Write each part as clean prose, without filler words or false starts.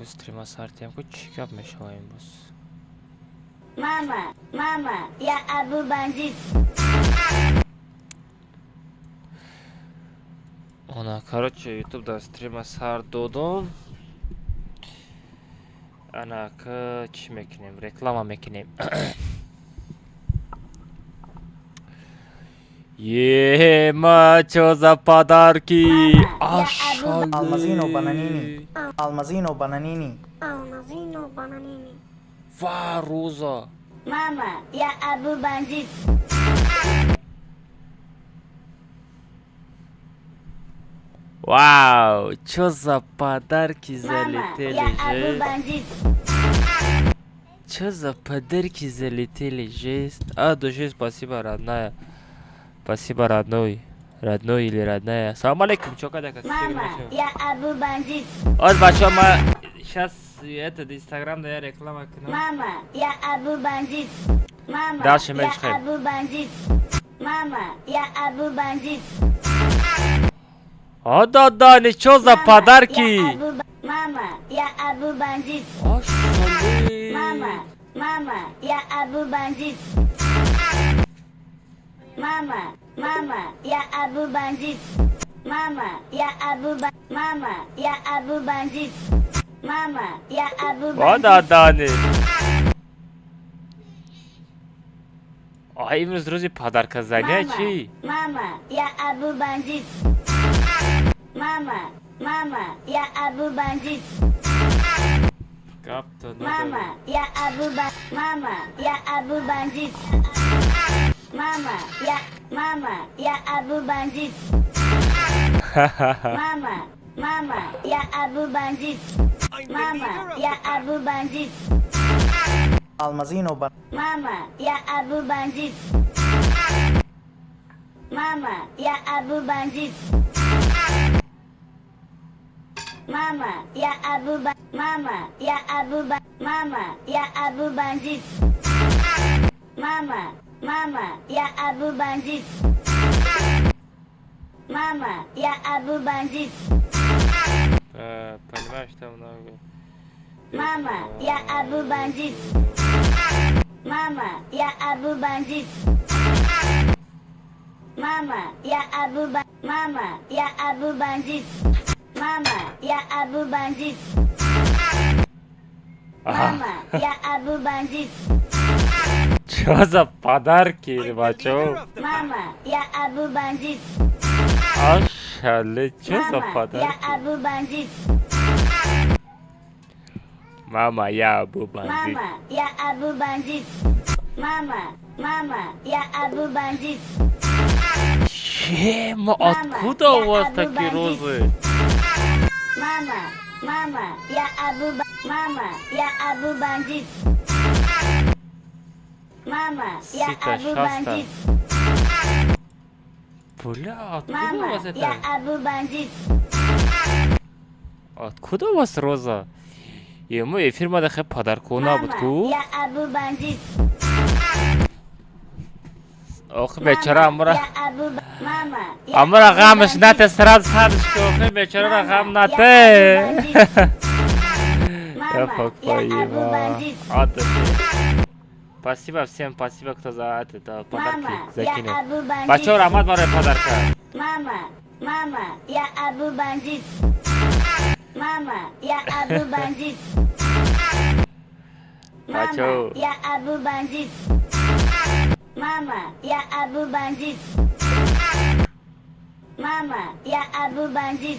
Стрима сартиям ку, чӣ гап мешава имрӯз? Мама, мама, я Абу бандит. Она, короче, ютуб дар стрима сар додум. Анака чӣ мекунем? Реклама мекунем. Ема, чё за подарки? Ашале. Алмазино бананини. Алмазино бананини. Алмазино бананини. Ва, роза. Мама, я Абу бандит. Вау, чё за подарки Мама, залетели я Абу же? бандит. Чё за подарки залетели, жесть? А, души, спасибо, родная. Спасибо, родной. Родной или родная. Салам алейкум, чё, когда, как? Мама, я Абу бандит. Вот, бачо, ма... Сейчас этот инстаграм, да, я реклама кину. Мама, я Абу бандит. Мама, Дальше я меньше хайп. Абу бандит. Мама, я Абу бандит. А, да, да, ничего за Мама, подарки. я Абу Мама, я Абу бандит. Ашале. Мама, мама, я Абу бандит. Мама, мама, я Абу бандит. Мама, я Абу ба... Мама, я Абу бандит. Мама, я Абу А, бандит. да, да, не. А имрӯз рӯзи подарказания Мама, чӣ? мама, я Абу бандит. Мама, мама, я Абу бандит. Гапто Мама, я Абу ба... Мама, я Абу бандит. Мама, я... Мама, я Абу бандит. Мама, мама, я Абу бандит. Мама, я Абу бандит. Алмазино бан... Мама, я Абу бандит. Мама, я Абу бандит. Мама, я Абу ба... Мама, я Абу ба... Мама, я Абу бандит. Мама, мама, я Абу бандит. Мама, я Абу бандит. Понимаешь, там много. Мама, я Абу бандит. Мама, я Абу бандит. Мама, я Абу ба... Мама, я Абу бандит. Мама, я Абу бандит. Мама, я Абу бандит. Чё за подарки, бачо? Мама, я Абу бандит. Ашале, чё за Мама, я подарки? Абу бандит. Мама, я Абу бандит. Мама, я Абу бандит. Мама, мама, я Абу бандит. Чем? Мама, Откуда я у вас Абу такие бандит. розы? Мама, мама, я Абу ба... Мама, я Абу бандит. Мама, я Сита, Абу шаста. бандит. Бля, откуда у Мама, вас я это? Абу бандит. Откуда у вас роза? Ему эфир мада хе подарку набуд Мама, ку? я Абу бандит. Ох, бечора амра. Я Абу ба... Мама, я Амра Абу ғамш бандит. нате, сразу садш ку, охи бечора Мама, ғам я нате. Абу бандит. Я Мама, фак я Абу поеба. бандит. От души. Спасибо всем, спасибо, кто за это подарки Мама, я закинул. Абу бандит. Бачо, раҳмат барои подарка. Мама, мама, я Абу бандит. Мама, я Абу бандит. Мама, Бачо. я Абу бандит. Мама, я Абу бандит. Мама, я Абу бандит.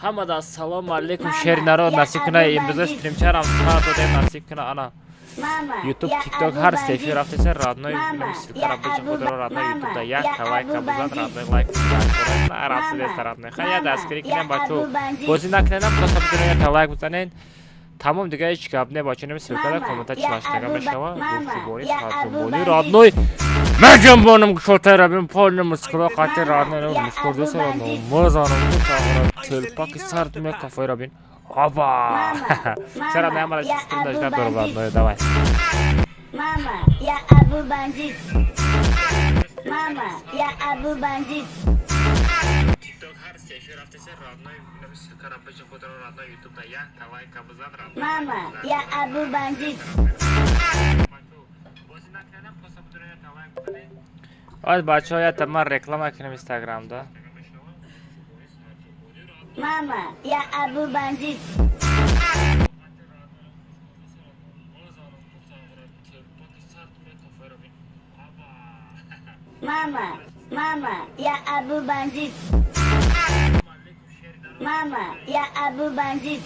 Ҳамада ассалому алейкум, Мама, шери народ, я насиб куна Абу имрӯза бандит. стримчарам сар додем, насиб куна ана. Мама, Ютуб, я тикток Абу ҳар бандит. сефир рафтеса, родной, Мама, ссылкара я биҷа Абу худро родной Мама, ютуб да я як лайк Абу бузан, бандит. родной лайк расидеста, родной. Хая Мама, дастгирӣ я кунем, бачо. Абу бандит. Бозӣ накунем, просто бидунем, як лайк бузанен. Тамом, дига ҳеҷ гап не, бачо, нем ссылкара Мама, коммента я чилаштага Абу мешава. Мама, Гуфтугӯи я Абу сарҷунбонӣ бандит. родной. Меҷунбонам кушотайра бин полни мускула қати родной я мускул Абу деса родной. бандит. Мазанам телпаки сард мекафайра бин. Оба! Мама, Чара мама, наямара я стрим Абу дажда дорам, бандит. родной, давай. Мама, я Абу бандит. Мама, я Абу бандит. Мама, я Абу Бандит. Оз бачаҳо, я ман реклама кунам инстаграмда. Мама, я Абу Бандит. Мама, мама, я Абу Бандит. Мама, я Абу Бандит.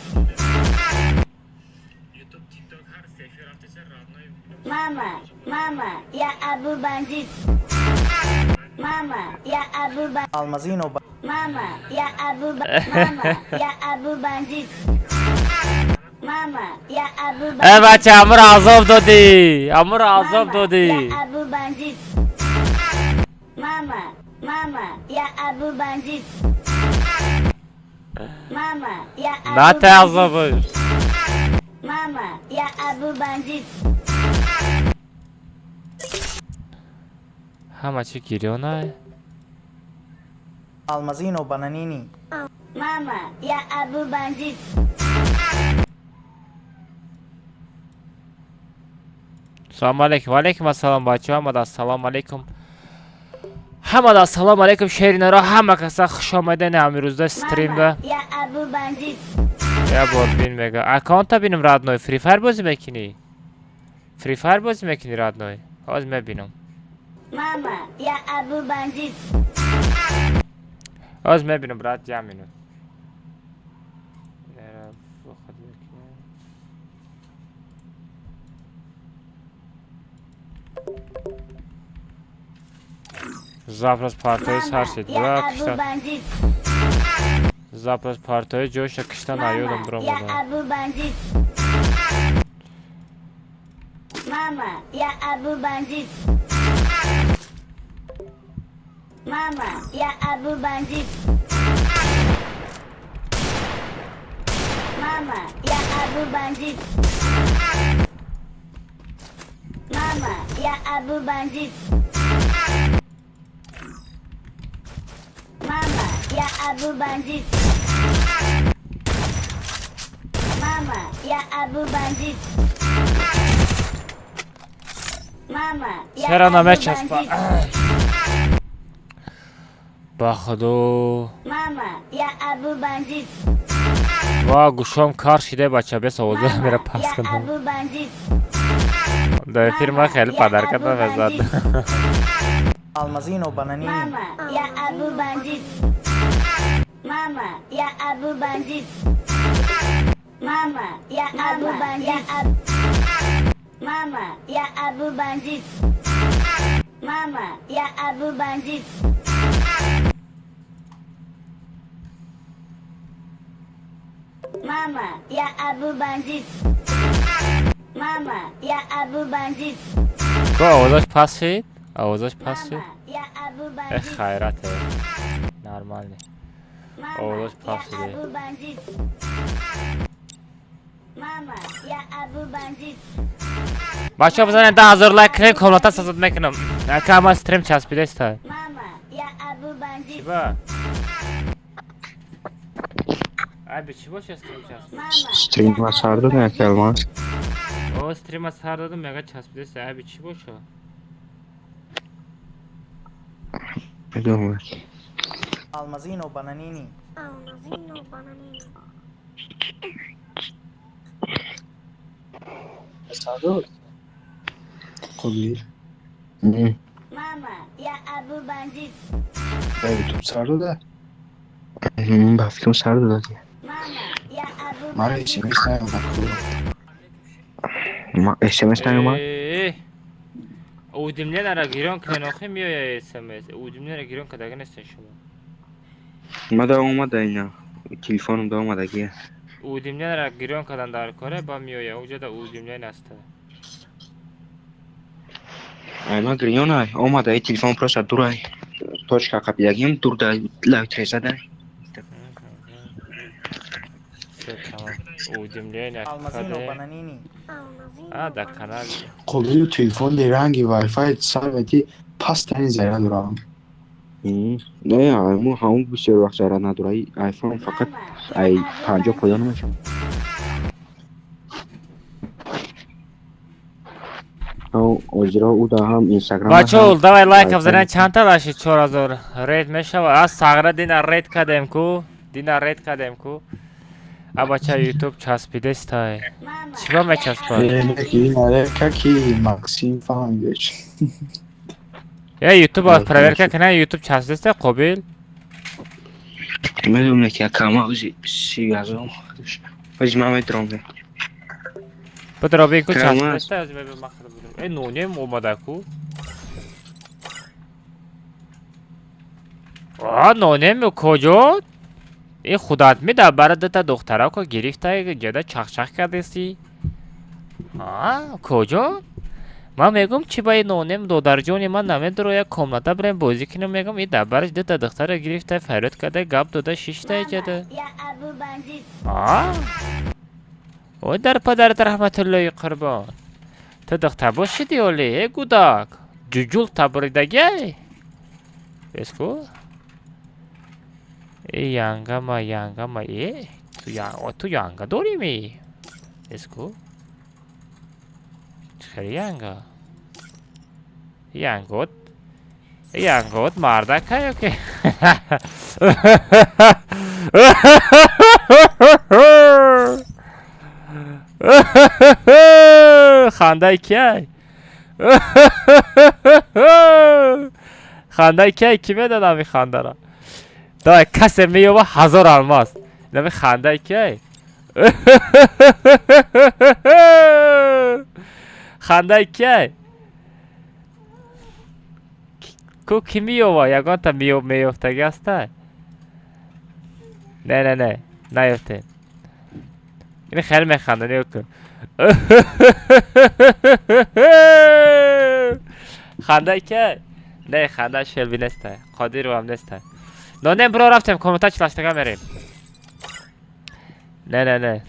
Мама, мама, я Абу Бандит. Мама, я Абу Бандит. Алмазино Мама, я Абу Мама, я Абу Бандит. Мама, я Абу Э, Бандит. бача, амуро азоб додӣ, амуро азоб Мама, додӣ. я Абу Бандит. Мама, мама, я Абу Бандит. Мама, я Абу На те Бандит. азобш. Мама, я Абу Бандит. Ҳама чи гирёнай. Алмазино Бананини. Мама, я Абу Бандит. Салому алейкум, ваалейкум ассалом, бачаҳо, ҳамада ассалому алейкум, ҳамада ассалому алейкум, шеринаро, ҳама каса хуш омаден амирӯзда стримда. Мама, я Абу Бандит. Я бор бин мега аккаунта бинам, родной. Фри Файр бозӣ мекунӣ? Фри Файр бозӣ мекунӣ, родной? Ҳоз мебинам. Мама, я Абу Бандит. Ҳоз мебинам, брат, як минут. Нера, выход мекунем. Запрос партои сар Мама, шид. я Ва Абу кишта. Бандит. Запрос партои ҷоша кишта наёдам. Мама, я Биромадам. Абу Бандит. Мама, я Абу Бандит. Мама, я Абу Бандит. Мама, я Абу Бандит. Мама, я Абу Бандит. Мама, я Абу Бандит. Мама, я Абу Бандит. Мама, я Чаро Абу намечаспа? Бандит. Ба худо. Мама, я Абу Бандит. Ва, гӯшом кар шиде, бача, бес овоза мера Мама, пас я кунам. Абу Бандит. Дар эфир ман хеле Я подарка Абу намезад. Бандит. Алмазино Бананини. Мама, я Абу Бандит. Мама, я Абу Бандит. Мама, я Абу Бандит. Мама, я Абу Бандит. Мама, я Абу Бандит. Мама, я Абу Бандит. Мама, я Абу Бандит. Ко овозаш пас шид, овозаш пас шид. Мама, я Абу Э, Бандит. хайрате, нормально. Мама, Овозаш пас я шиде. Абу Бандит. Мама, я Абу Бандит. Бачаҳо, бизанед 10 000 лайк кунед, комната сазад мекунам. Ака, ма стрим часпидаста. Мама, я Абу Бандит. Чиба, айби чӣ боша, стрим часпид? Мама, Стрим я сар Абу додем, Бандит. Алмаз. О, стрима сар додам, мега часпидаста, айби чӣ боша? Медонам. Алмазино Бананини. Алмазино Бананини. Сар Қобил. Мама, я Абу Бандит. Дар ютуб сар дода? Ба фикрам, сар додад. Мама, я Абу Мара Бандит. смс наёмад. Ма смс наёмад? Э, уведомления ро гирён кунен, охи меоя смс. Уведомления ро гирён кардага нестен шумо? Мада омада, ина телефоном да омадагия. Уведомления ро гирён кардан дар коре, ба меоя, уҷада уведомление аста. Ай, ма гирёнай, омада, и телефон просто дурай, точка қапидагим, дурда лайв трезада. Всё, тамом, уведомления Алмазино каде. Бананини. Алмазино А дар канал. Қобилу телефон ранги вайфай сар мети, пасттарин заряд дорам. Не, ҳамун ҳамун бисёр вақт зарар надора. Айфон фақат ай 50 поён мешавад. Озиро ӯ да ҳам Инстаграм. Бачаҳо, давай лайка бизанед, чандта лаши 4000 рейд мешавад. Аз сағра дина рейд кардем ку, дина рейд кардем ку. А бача ютуб часпидестай. Чӣ ба мечаспад? Ки Максим фаҳмидеч. Э, ютуб проверка кина, ютуб часпидестай, Қобил. Медонам ки акама ози сигазом. Ози ман метавонам. Бидро бин ку часпидестай, ози мебинам ман худам бидам. Э, нонем омада ку. А, нонем куҷо? Э, худат ми дар бара дута духтарако гирифта ҷода чахчах кардеси. А, куҷо? Ман мегӯм, чи ба нонем додарҷони ман намедуро як комната бирем бозӣ кунем, мегӯм, и дар бараш дута духтара гирифта фарёд карда гап дода шишта ҷода. А? Ой, дар падарат раҳматуллои қурбон. Ту духтар бошиди оле, э гудак. Ҷуҷул табридагиай? Беску? Э, янгама, янгама, э? Ту янга дорӣ ми? Беску? Хеле янга. Янгот. Янгот мардака ёки? Хандаи киай? Хандаи киай? Кӣ медонам ин хандара? Давай, касе меёба 1000 алмаз. Нами хандаи киай? Хандаи киай? Ку кӣ меёва? Ягонта меёфтагӣ ҳастай? Не, не, не, наёфтем. Ин хеле механда, нигоҳ кун. Хандаи киай? Не, ханда Шелби нестай. Қодировам нестай. Нонем биро рафтем, комната чилаштага мерем. Не, не, не.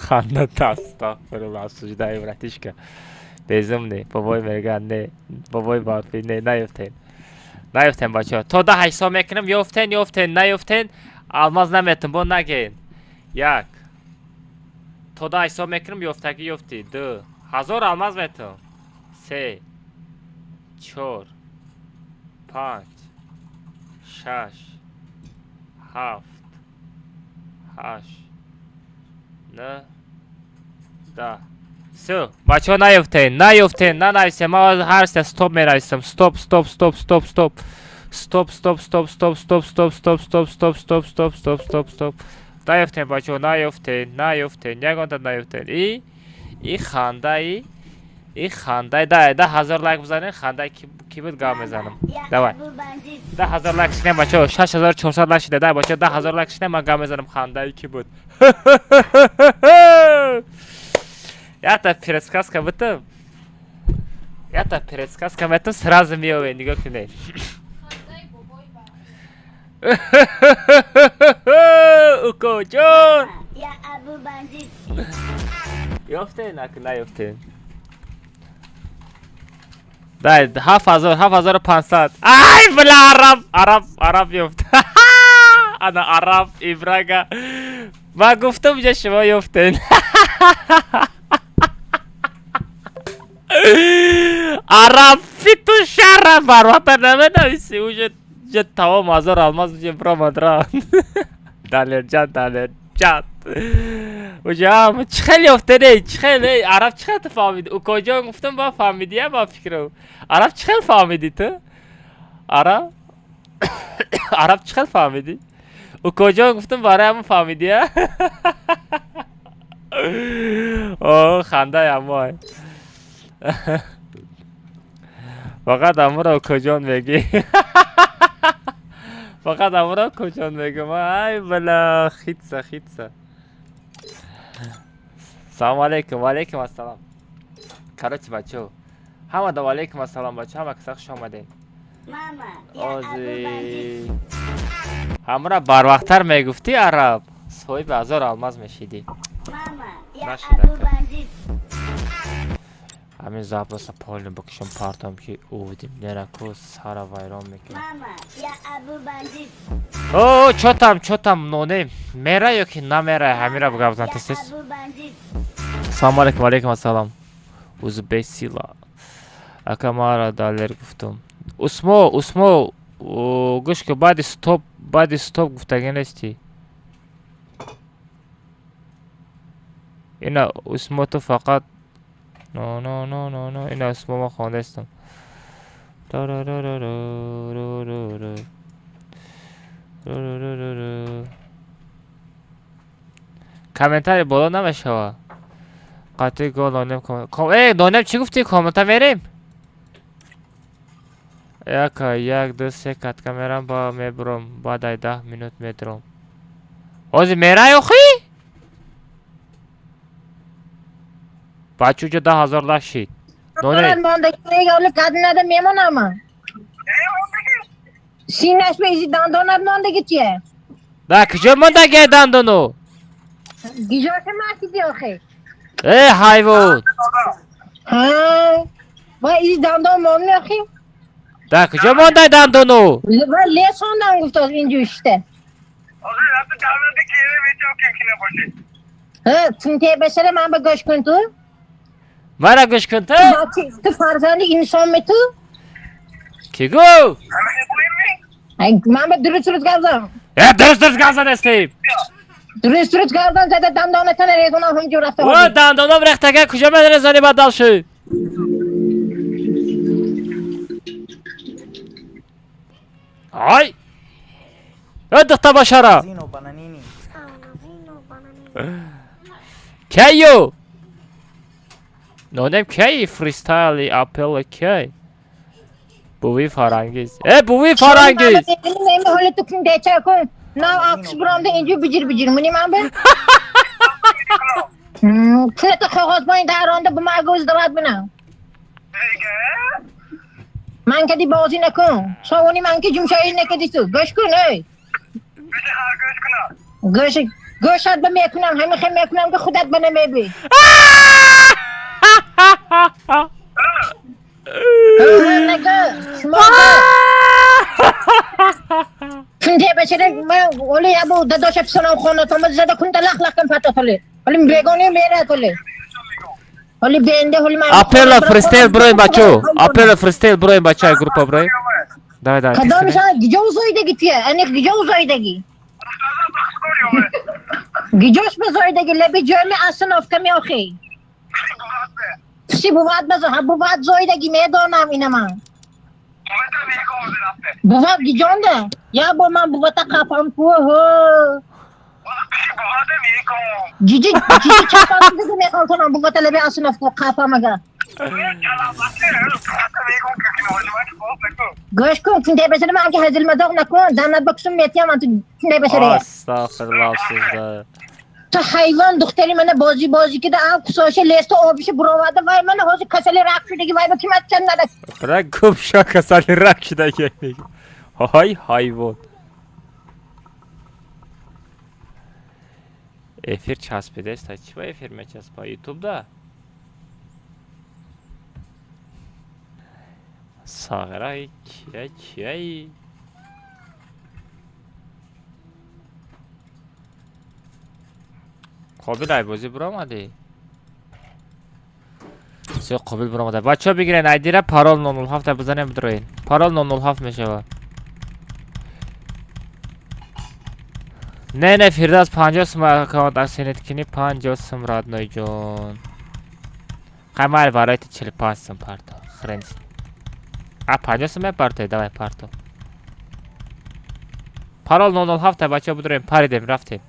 Ханда астағфируллоҳ, осуждаю, братишка. Безумный, бобой меган, не. Бобой барфи, не, наёфтем. Наёфтем, бачаҳо. То 10 ҳисоб мекунам, ёфтен, ёфтен, наёфтен, алмаз наметум, бо нагин. Як. То 10 ҳисоб мекунам, ёфтагӣ ёфтӣ. Ду. 1000 алмаз метум. Се. Чор. Панҷ. Шаш. Ҳафт. Ҳашт. Нӯ. 10. Всё, бачаҳо наёфтен, наёфтен, нанависем. Ман ҳар се стоп менависам. Стоп, стоп, стоп, стоп, стоп. Стоп, стоп, стоп, стоп, стоп, стоп, стоп, стоп, стоп, стоп, стоп, стоп, стоп, стоп. Наёфтен, бачаҳо, наёфтен, наёфтен, ягонта наёфтен. И хандаи, и хандаи, да, 10,000 лайк бизанем, хандаи ки буд гап мезанам. Давай. 10,000 лайк шинем, бачаҳо, 6400 лайк шида, да, бачаҳо, 10,000 лайк шинем, ман гап мезанам, хандаи ки буд. Ята предсказка бутам. Ята предсказка метам, сразу меёвед, нигоҳ кунед. Укоҷон! Ёфтен, аку наёфтен. Дай, 7000, 7500. Ай, бля, араб, араб, араб ёфт. Ана араб, ибрага. Ман гуфтам, ҷа шумо ёфтен. Араб, фиту шара барвата наменависи, уже ҷа тамом 1000 алмаз уже биромад рафт. Далерҷан, Далерҷан. Уже ҳама чӣ хел ёфтен, эй, чӣ хел, эй, араб чӣ хел ту фаҳмидӣ? Укоҷон гуфтам, ба фаҳмидӣ, я ба фикрам. Араб чӣ хел фаҳмидӣ ту? Араб? Араб чӣ хел фаҳмидӣ? Укоҷон гуфтам, барои ҳамон фаҳмидӣ, я? О, хандаи ҳамой. Фақат ҳамонро укоҷон мегӣ. Фақат ҳамонро укоҷон мегӯм. Ай, бала, хитса, хитса. Салому алейкум, ва алейкум ассалом. Короче, бачаҳо, ҳамада ва алейкум ассалом, бачаҳо, ҳама каса хуш омадед. Ози ҳамра барвақттар мегуфтӣ, араб, соҳиби 1000 алмаз мешидӣ. Нашида. Ҳамин запроса полный бикушам, партом, ки увидим нераку сара вайрон мекунам. Мама, я Абу Бандит. О, чё там, чё там, нонем мера ё ки намера, ҳамира гап зан, Я тез тез. Абу Бандит. Салому алейкум, алейкум ассалом. Узбесила. Ака, мара далер гуфтум. Усмо, Усмо, гӯш ки, баъди стоп, баъди стоп гуфтагӣ нестӣ. Ина Усмо, ту фақат но но но но но, ина Усмо, ма хондаистам. Ра-ра-ра-ра-ра-ра-ра. Ра-ра-ра-ра-ра. Комментарий боло намешава. Қатъи гол нонем э, нонем, чӣ гуфтӣ? Комната мерем? Яка, як, ду, се катка мерам, ба мебурам, баъд ай 10 минут медурам. Ҳозир мерай охи? Бача, уҷо 10 000 лак шид. Нонем. Мондагӣ кадинада мемонама. Синаш ба изи дандонат мондагӣ чия? Да куҷо мондаги дандону? Гижоша масиди охи. Э, ҳайвон! Ҳа. Ва изи дандон монми охи? Да куҷо мондай дандону? Ва лесондан гуфтоз инҷушта. Ҳа, тунте башара, ман ба гӯш кун ту. Мара гӯш кун ту? Ту фарзанди инсонми ту? Кӣ гуфт? Ман ба дуруст дуруст гап зан. Э, дуруст дуруст гап задастем. Дуруст дуруст гап зан, зада дандонатана резонам ҳамҷо рафта. О, дандоном рехтага, куҷо мерезонӣ, бадал шуд? Ай! Э, духта башара! Алмазино Бананини. Алмазино бананини. Кайо! Нонем, кай фристайли апелла кай? Буви Фарангиз. Э, буви Фарангиз! Неми ҳоли ту кун деча кун. Нав акс бурамда инҷо биҷир биҷир муни ман ба. Пулата коғоз бо ин даронда ба ман гӯз дават бинам. Ман кади бозӣ накун. Совуни ман ки ҷумшоӣ накади ту. Гӯш кун, эй. Гӯш гӯшат ба мекунам, ҳамин хел мекунам ки худат ба намебӣ. Нагӯ, шумо кунде башара, ман оли ябу дадоша писонам хонатома зада кунда лах лах кан пата толи. Оли бегони мера толи. Оли бенде оли ман. Апелла фристайл броем, бачо. Апелла фристайл броем, бача, группа броем. Давай, давай. Кадомшан гиҷо зоидаги туя? Аниқ гиҷо зоидаги? Гиҷош ба зоидаги? Лаби ҷоми остановка меохи. Пси бувад ба бувад зоидаги, медонам ина ман. Бувад гиҷонда? Я бо ман бувата қапам ҳо. Ҷиҷи ҷиҷи чапам дига мехалтонам бувата лаби остановка қапам ага. Гӯш кун, кунде башара, ман ки ҳазил мазоқ накун, данат ба кусум метиям ман ту кунде башара. Астағфируллоҳ, sizda. Ту ҳайвон, духтари мана бозӣ бозӣ кида, ав кусоша леста обиша буроварда, вай мана ҳозир касали рак шудаги, вай ба ким атчан нада. Рак гум ша, касали рак шудаги. Ҳай, ҳайвон. Эфир часпидест, чӣ ба эфир мечаспа? Ютубда? Сағирай кия кияй? Қобил айбозӣ биромадӣ? Все, Қобил биромада. Бачаҳо, бигирен айдира, парол 007 бизанем, бидроен. Парол 007 мешавад. Не, не, Фирдавс, 50 сум аккаунт оценить кунӣ, 50 сум, родной ҷон. Қай, барои ту 45 сум парто. Хрен. А 50 сум мепартой, давай парто. Парол 007, бачаҳо, бидроем, паридем, рафтем.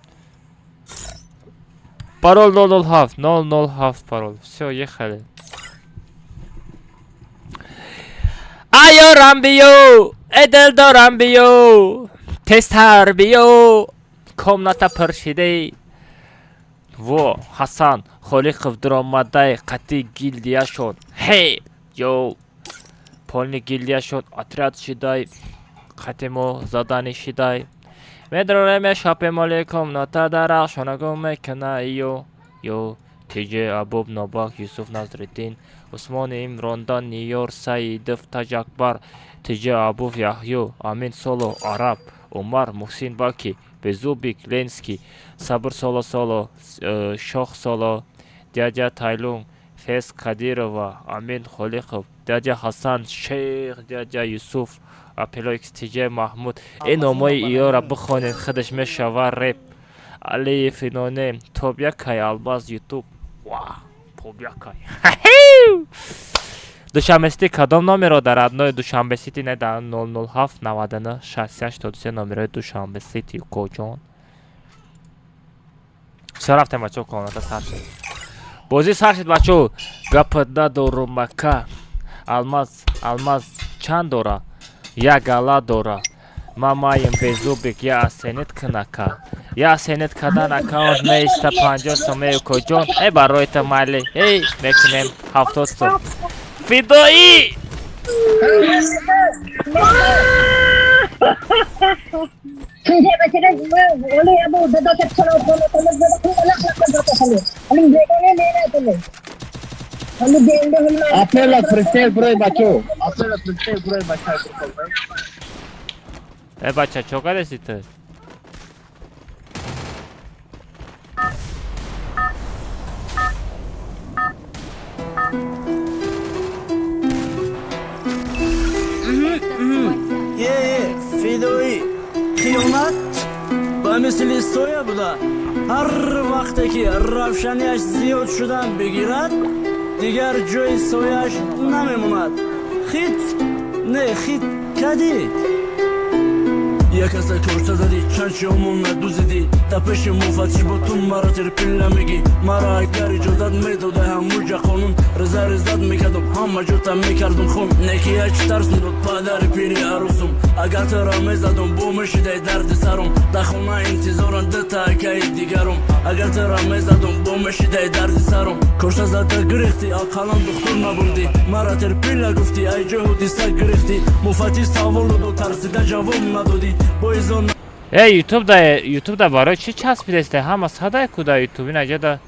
Парол 007, 007 парол. Всё, ехали. Аёрам биё, э дилдорам биё, тезтар биё, комната пур шидей. Во, Ҳасан Холиқов дуромадай қатъи гилдияшон. Ҳей, ё, полный гилдияшон отряд шидай, қати мо задани шидай. Медрорем, мешапем, оли комната дарахшона гум мекуна, ё, ё. ТЖ Абуб Нобах Юсуф Назриддин Усмони Имрондан Ниёр Саидов Таҷакбар ТЖ Абув Яҳё Амин Соло Араб Умар Муҳсин Баки Безубик Ленский Сабр Соло Соло Шох Соло Дядя Тайлунг Фес Кадирова Амин Холиқов Дядя Ҳасан Шейх Дядя Юсуф Апело XTJ Маҳмуд. Ин номои иёра бихонед, худаш мешава реп. Алиев Иноне Тобякай Алмаз Ютуб. Ва Тобякай Душанбе Сити кадом номеро дар аднои Душанбе Сити не дар 007 99 68 83 номерои Душанбе Сити укоҷон. Всё, рафтем, бачаҳо, комната сар шуд. Бозӣ сар шуд, бачаҳо. Гапат надорум, мака. Алмаз, Алмаз чанд дора? Як гала дора. Ма маем безубик, я асенет кунака. Я асенет кадан аккаунт меиста 50 сомею коҷон. Э барои та майли. Эй, мекунем 70 сом. Фидоӣ! кунте бачара оли абу дадоша писонам хонатома зада кунта лах лах кун пато холи. Оли бегоне мера коли. Оли бенде холи ма. Апела фристайл брой бачо. Апела фристайл брой бача. Э бача, чо кардеси ту? Е, фидоӣ, хиёнат ба мисли соя буда, ҳар вақте ки равшанияш зиёд шудан бигирад, дигар ҷои сояаш намемонад. Хит не хит кадӣ. Як каса корча задӣ, чанд шиёмон надузидӣ, та пеши муфаттиш бо ту маро терпила мегӣ. Маро агар иҷозат медодай ҳамуҷа қонун реза резат мекардум, ҳама ҷота мекардум хун. Некия чӣ тарсум дод падари пири арӯсум? Агар туро мезадум, бо мешидай дарди сарум. Дар хона интизоранд дута акаи дигарум. Агар туро мезадум, бо мешидай дарди сарум. Корча зада гирифтӣ, ақаллан духтур набурдӣ. Мара терпила гуфтӣ, ай ҷо ҳодиса гирифтӣ. Муфаттиш саволу дод, тарсида ҷавоб надодӣ. Боизон. Э Ютуб да, Ютуб да барои чӣ часпидесте? Ҳама садай ку да Ютуб ина ҷа да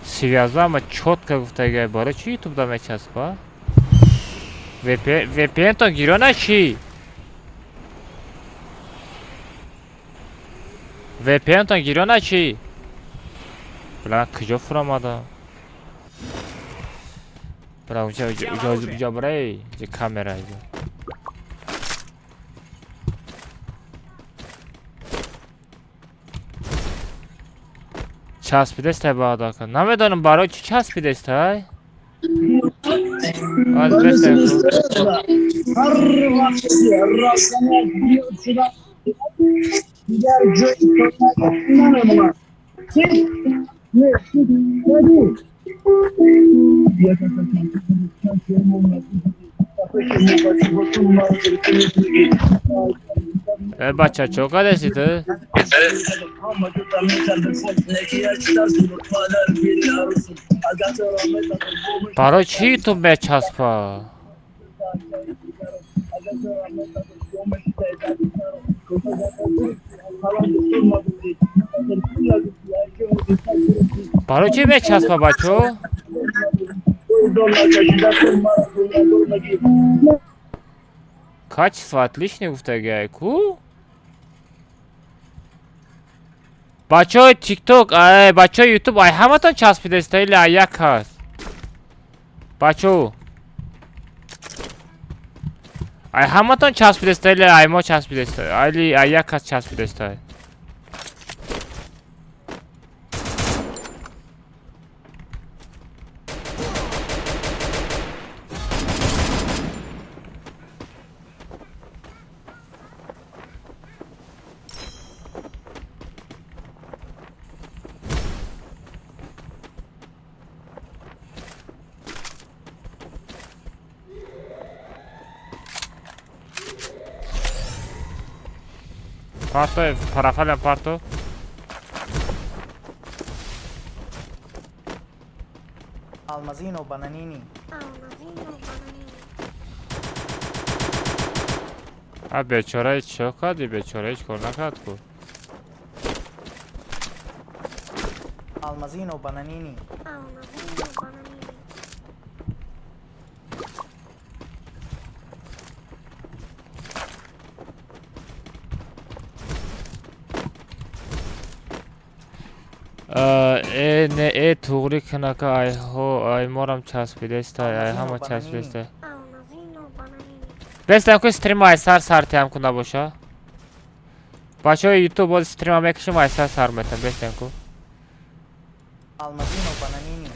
связа ҳама чётко гуфтага, барои чӣ Ютуб да мечаспа? VPN то гирёна чӣ? VPN то гирёна чӣ? Бла куҷо фуромада? Бла уҷа уҷа уҷа брай, уҷа камера уҷа. Часпидестай баъдака. Намедонам барои чӣ часпидестай? Аз бестай. Ҳар вақте ки равшанияш зиёд шудан дигар ҷои сояаш намемонад. Хит не хит кадӣ. Як каса корча задӣ, чанд шиёмон надузидӣ, та пеши муфаттиш бо ту маро терпила мегӣ. Э бача, чо кардеси ту? Ҳама ҷота мекардем хун. Некия чӣ тарсум дод падари пири арӯсум? Агар туро мезадум, бо мешидай Барои чӣ Ютуб мечаспа? Агар туро мезадум, бо мешидай дарди сарум. Корча зада гирифтӣ, ақаллан духтур набурдӣ. Терпила гуфтӣ, ай ҷо ҳодиса гирифтӣ. Барои чӣ мечаспа, бачо? Боизон накашида ту маро гунаҳгор мегӣ. Качество отличное гуфтагиай ку? Бачаҳои TikTok, ай бачаҳои YouTube, ай ҳаматон часпидеста или ай як кас? Бачаҳо. Ай ҳаматон часпидеста или ай мо часпидеста? Или ай як кас часпидеста? Парто, парафалям парто. Almazino Bananini. Almazino bananini. А бечора чо карди? Бечора ҳеҷ кор накард ку. Алмазино бананини. Алмазино бананини. Э, не, э, туғри кунака, айҳо, ай морам часпидестай, ай ҳама часпидестай. Алмазино бананини. Бестам ку, стрима ай сар сар теам ку набоша. Бачаҳои Ютуб, боз стрима мекушем, ай сар сар метам, бестам ку. Алмазино бананини.